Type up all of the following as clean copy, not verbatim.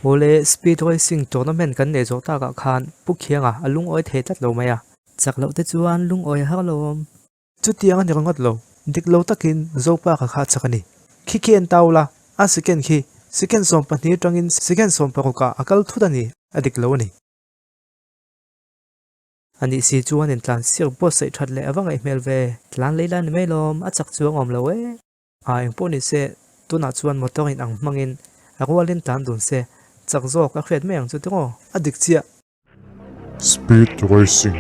Awle, Speed Racing tournament kan neih zawh takah khan Pu Khianga a lungawi thei tlat lo mai a. Chak loh te chuan lungawi a har lo awm. Chutiang a ni ringawt lo, dik lo takin Zopa ka kha chak a ni. Khi khi en tau la, a second khi second 12 atangin second 16 ah a kal thut a ni, a dik lo a ni. A nih si chuan intlan siak buatsaih that leh a va ngaih hmel ve. Tlan lei la ni mai lawm, a chak chuang awm lo e. A engpawh ni se, tunah chuan motor in ang hmangin a rualin tlan dun se, chak zawk a hriat mai ang chu tiraw? A dik chiah. Speed Racing.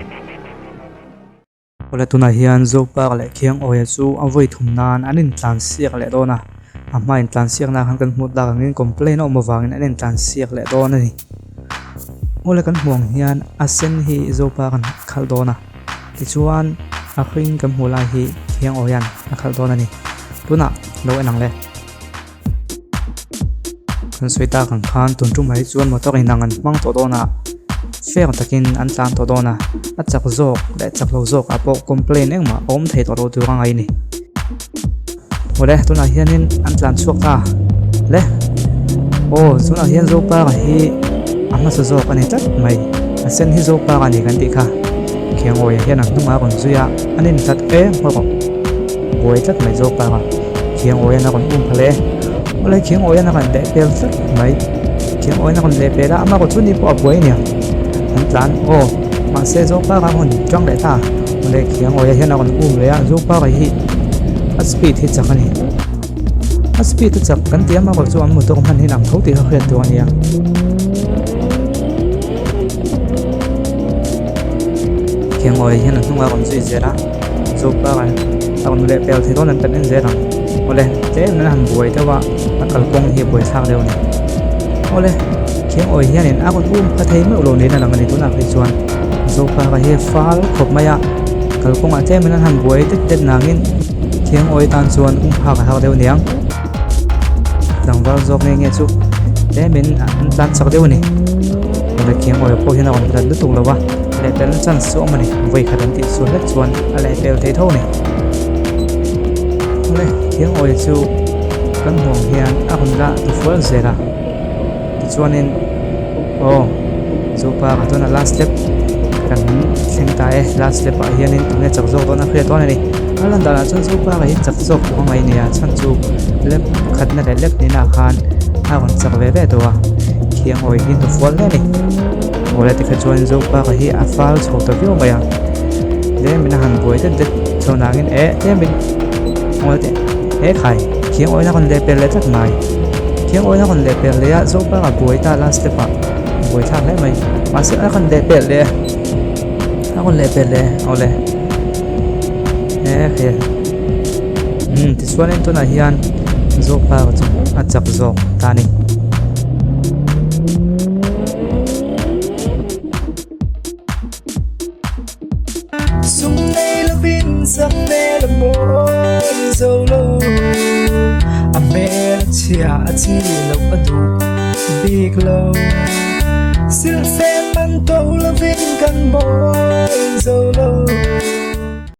Awle tunah hian Zopark leh Khiangawia chu a vawi thum nan an intlan siak leh dawn a, a hma intlan siakna khan kan hmuh tak angin complaint a awm avangin an intlan siak leh dawn a ni. Awle kan hmuh ang hian a sen hi Zopark an khalh dawn a. Tichuan, a hring kan hmuh lai hi Khiangawia'n a khalh dawn a ni. Tunah lo en ang le. Kan sawi tak ang khan tun tum ah hi chuan motor inang an hmang tawh dawn a, fair takin an tlan tawh dawn a, a chak zawk leh chak lo zawk ah pawh complain engmah a awm thei tawh lo tur a ngai a ni. Awle, tunah hianin an tlan chhuak ta le. Aw, tunah hian Zopara hi a hmasa zawk a ni tlat mai. A sen hi Zopara a ni kan tih kha. Khiangawia hian a hnungah a rawn zui a, an intlat em hawk rawh. Buai tlat mai Zopara. Khiangawia'n a rawn um phal e. Awle, Khiangawia'n a rawn lehpel tlat mai. Khiangawia'n a rawn lehpel a, amah erawh chu ni pawh a buai a nia. An tlan, aw, mahse Zopara a rawn tang leh ta. Awle, Khiangawia hian a rawn um leh a, Zopara hi a speed hi chak a ni. A speed a chak kan ti a, amah erawh chu an motor hman hi an ang tho tih kha hriat tur a ni a. Khiangawia hian a hnungah a rawn zui zel a, Zopara a rawn lehpel thei dawn an kan en zel ang. Awle, tlem in a han buai deuh a, a kalkawng hi a buaithlak deuh a ni. Awle, Khiangawia hianin a rawn um pha thei meuh lo niin a lang a ni tunah phei chuan. Zopara hi fal khawp mai a, kalkawngah tlem in an han buai det det nangin Khiangawia tan chuan um phak a har deuh aniang. Tlangval zawk nge nge chu tlemin an tlan chak deuh a ni. Awle Khiangawia pawh hian a rawn hlat lutuk lo a, lehpelna chance chu a awm a ni. Vawi khat an tih sual hlek chuan a lehpel thei tho a ni. Awle Khiangawia chu kan hmuh ang hian a rawn la ti fual zel a. Tichuanin aw Zopa ka tuna last step kan thleng ta e last step ah hianin tunge chak zawk dawn a hriat dawn a ni a lan danah chuan Zopa ka hi chak zawk tur a ngaih a ni a chhan chu lep khatna leh lep hnihna khan a rawn chak ve ve tawh a Khiangawi hi hnufual hle a ni awle tikha chuan Zopa ka hi a fal chho ta viau mai a tlemin a han buai det det chho nangin eh tlemin ngawi teh he khai Khiangawina rawn lehpel leh tlat mai. Thiangawi a rawn lehpel leh a, Zopa a buai ta last step ah buai thlak hle mai. Mahse a rawn lehpel leh a rawn lehpel leh awle he he umm tichuanin tunah hian Zopa chu a chak zawk ta a ni. Sum nei lovin sak hmel a mawi zo lo A hmel a chhia a chi loh a duh bik lo Silhfen man to lovin kan mawi zo lo.